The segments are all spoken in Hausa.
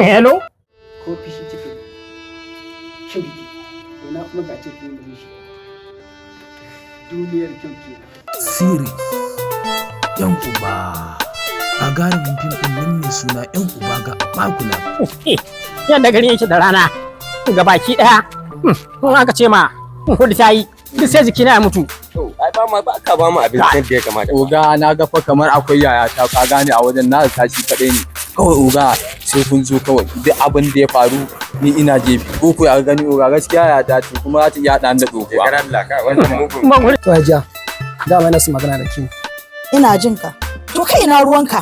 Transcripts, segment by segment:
Hello? Ko fishi kika yi, kyau yake. To na kuma ga ce kin yi shi, duniyar kyau kenan. Series Yan Uba, gagarumin fim ɗin nan mai suna Yan Uba, ga bakula. Yadda garin yake da rana ga baki daya, in aka ce ma 4 ta yi, duk sai jikina ya mutu. To, ai ba ma ba ka ba mu abincin da ya kamata. Oga, na ga fa kamar akwai yayata, ka gane, a wajen na tashi kaɗai ne. Kawai oga, sai kun zo kawai, duk abin da ya faru ni ina jefi. Ko ku ya gani oga, gaskiya yayata ce kuma za ta iya haɗa ni da tsohuwa. Shekarar Allah ka wannan mugun. Ban wuri. To hajiya, dama ina son magana da ke. Ina jin ka. To kai, ina ruwanka?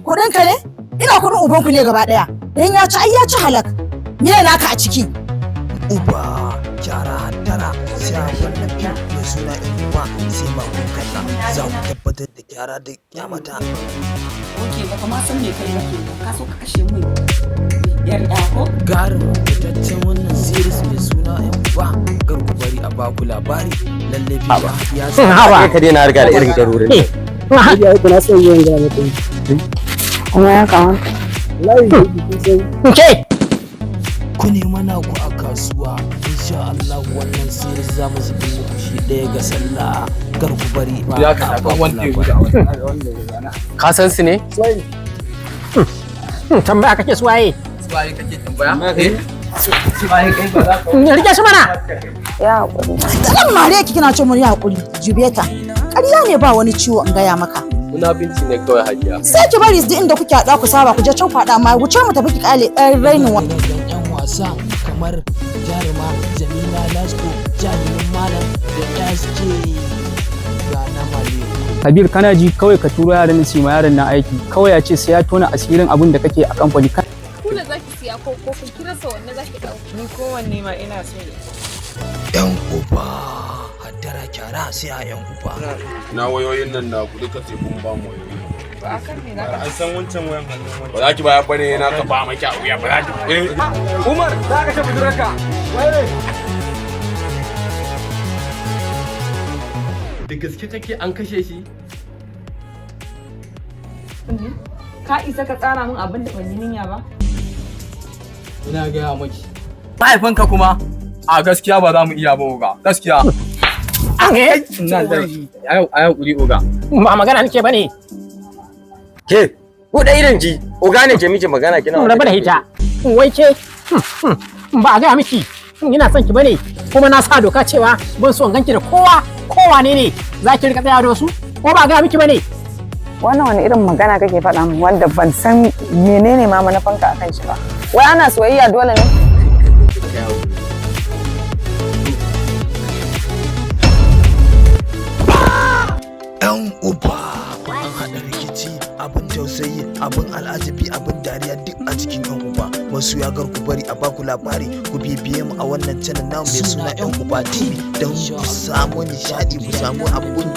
Kuɗin ka ne? Ina kuɗin ubanku ne gaba ɗaya. Dan ya ci, ai ya ci halak. Me naka a ciki? Uba Gyara Hattara, sai a wannan fim mai suna Yan Uba, sai ma kun kalla za ku tabbatar da gyara da kyamata. Ok, baka ma san me kai ba kenan. Ka so ka kashe min yar ya ko? Garin fitaccen wannan series mai suna Yan Uba, kar ku bari a baku labari, lalle fim ya Haba. Kai ka daina harka da irin garurin. Hajiya, ai na son yin gaya mata. Kuma ya kamata. Wallahi kin san. Ke. Ku nema naku a kasuwa, insha Allah wannan series za mu zubi muku shi 1 ga sallah, kar ku bari ba Ya ka a tafi baku wanda ya labari. Ka san su ne? Tambaya kake, su waye? Suwaye kake tambaya? Eh? Suwaye kai ba za ka Rike shi mana. Ya haƙuri. Zan mare ki, kina ce mun yi hakuri. Jubeta. Ƙarya ne, ba wani ciwo, in gaya maka. Munafinci ne kawai, hajiya. Sai ki bari duk inda kuke haɗa ku saba, ku je can ku haɗa, amma wuce mu tafi, ki kale ɗan rainin wa. Gaggan 'yan wasa kamar jaruma Jamila Lasko, jarumin Malam da SK ga na Maleku. Kabir, kana ji, kawai ka turo yaran su yi ma yaron nan aiki, kawai ya ce sai ya tona asirin abin da kake a kamfani. Kula zaki siya ko kofin kirasa, wanne zaki dauka? Ni kowanne ma ina so ne. Yan Uba, Hattara Kyara, sai a Yan Uba. Na wayoyin nan na ku duka, sai kun ba mu wayoyi. To akan me zaka An san wancan wayan hannun wancan. Ba za ki bayar bane na ka ba maki a wuya, ba za ki. Eh. Umar, za ka tafi budurarka. Da gaske kake an kashe shi? Ka isa ka tsara min abin da ban yi niyya ba? Ina gaya maki. Mahaifinka kuma? A gaskiya ba za mu iya ba oga. Gaskiya. Ina da ayo hakuri oga. Ba magana nake bane. Ke, buɗe idon ki. Oga ne ke miki magana kina. Rabu da ita. Wai ke, ba a gaya miki ina son ki bane, kuma na sa doka cewa ban so in ganki da kowa, kowa ne ne za ki rika tsaya da wasu, ko ba a gaya miki bane? Wannan wani irin magana kake faɗa min wanda ban san menene ma manufanka akan shi ba? Wai ana soyayya dole ne? Yan Uba, an haɗa rikici, abin tausayi, abin al'ajabi, abin dariya, duk a cikin Yan Uba. Masu ya ku bari a baku labari, ku bibiye mu a wannan channel namu mai suna Yan Uba TV don ku samu nishaɗi, ku samu abun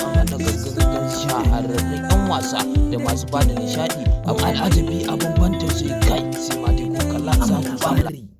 shahararrun yan wasa da masu bada nishaɗi, abin al'ajabi, abin ban tausayi, kai sai ma dai kun kalla za ku ba.